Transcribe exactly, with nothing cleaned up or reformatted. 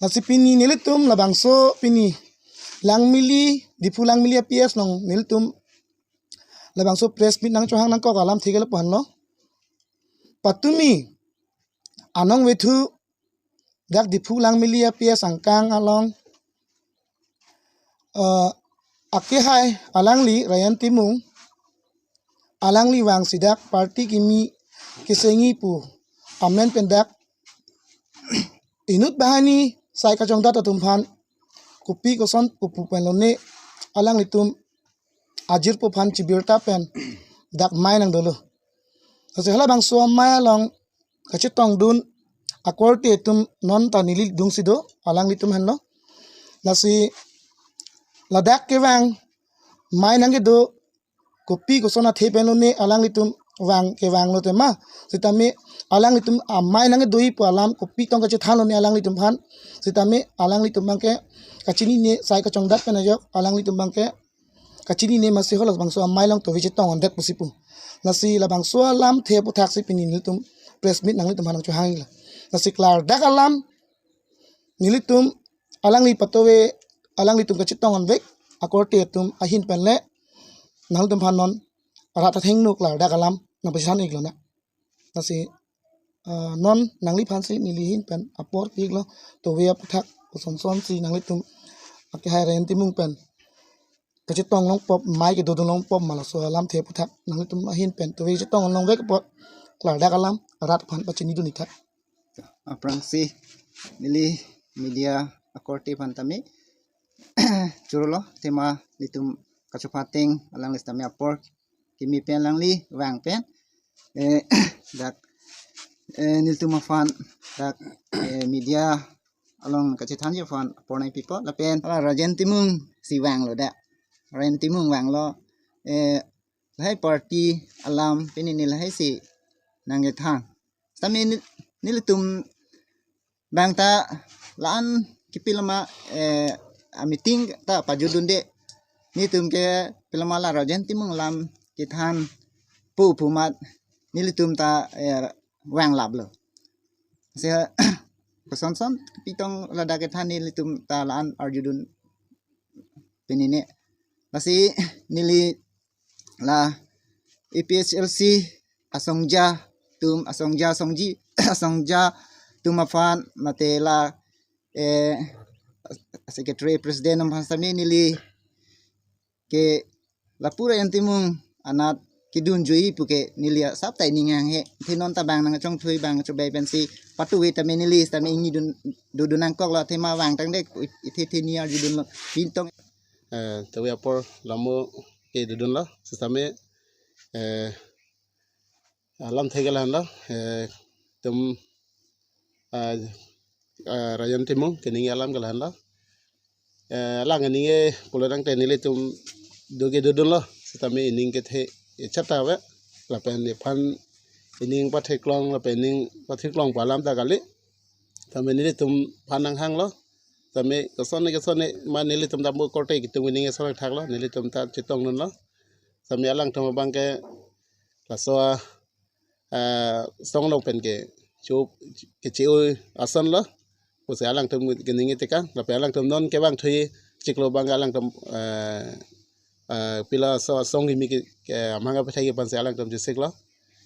Lasi pini nelitum labangso pini Langmili, Diphu Langmili a P S along nelitum labangso press meet nangchohang nangkok alamthe ke lapu-an lo. Patumi anong vethu dak Diphu Langmili a P S angkang along, eh, akehai alangli Rajen Timung, alangli vangsi dak party kimi kesengi pu amen pen dak inut banghini sai kachongdat atum aphan kopi koson pupu pen lone alanglitum ajirpo aphan chibirta pen dak mei nangdolo. Lasi halabangso amei along kachetongdun akorte atum non ta neli dungsi do, alanglitum henlo. Lasi ladak kevang mei nangkedo kopi koson athe pen lone alanglitum vang kevanglo tema. Sitame alanglitum amei nangkedoji pu alam kopi tong kachethanlone alanglitum aphan. Sitame alanglitum abangke kachinine, sai kachongdat pen ajok alanglitum abangke kachinine, masi halabangso amei along tove chetong-ondet pusi pu. Lasi labangso alamthe aphuthaksi pini nelitum press meet nanglitum aphan nangchohang-iklo. Lasi klardak alam nelitum alangli patove alanglitum kachetong-onvek akorte atum ahin pen le nanglitum aphan non rat athengno klardak alam nangpachethan-iklo na. Lasi, ah, non nangliphansi neli ahin pen apor pi-iklo, tove aphuthak kosonsonsi nanglitum akehai Rajen Timung pen kachetong longpo, mei kedodun longpo ma laso alamthe aphuthak nanglitum ahin pen tove chetong longvek apot klardak alam rat aphan pachinidun-ik tha. Aphrangsi neli media akorte aphan tame churolo, tema nelitum kachopha ateng alangli sitame apor kimi pen alangli vang pen, eh, dak, eh, nelitum aphan dak, eh, media along kachethanji aphan apor nangpipo lapen hala Rajen Timung si vanglo dak. Rajen Timung vanglo, eh, lahai party alam pini ne lahaisi nangkethan. Sitame ne-, nelitum abang ta la-an kepiloma, eh, a meeting ta pajutdunde. Nelitum ke piloma la Rajen Timung alam kethan pu pu amat nelitum ta, eh, vanglaplo. Se kosonson pitong ladak kethan nelitum ta la-an arjudun pini ne. Lasi neli la A P H L C asongja atum, asongja asongji, asongja atum aphan mate la, eh, secretary president aphan sitame neli ke lapu Rajen Timung anat kedunjui puke neli asap ta ining hanghe. Athe non ta bang nangchongthui, bang chobei pensi patuve tame neli sitame ingnidun dodun nangkoklo, athema vangtang dek ithe the ni arjudunlo. Pintong, eh, tove apor lamo kedodunlo sitame, eh, alamthe ke lahenlo, eh, itum, ah, ah, Rajen Timung keningje alam ke lahenlo. Eh, alang keningje pulo tangte nelitum do kedodunlo, sitame ining kethe echata ave, lapen iphan ining patheklong, lapen ining patheklong pu alam ta kali. Sitame nelitum aphan nanghanglo. Sitame kosonne kosonne ma nelitum dambu korte kitung ining eson thaklo, nelitum ta chetongdunlo. Sitame alangtum abangke laso, ah, song along pen ke chu keche-o asonlo pusi alangtum keningje tekang, lapen alangtum non kevangthui chiklo abangke alangtum, eh, eh, pila so song kimi ke, ke amang apethai ke pensi alangtum chesiklo.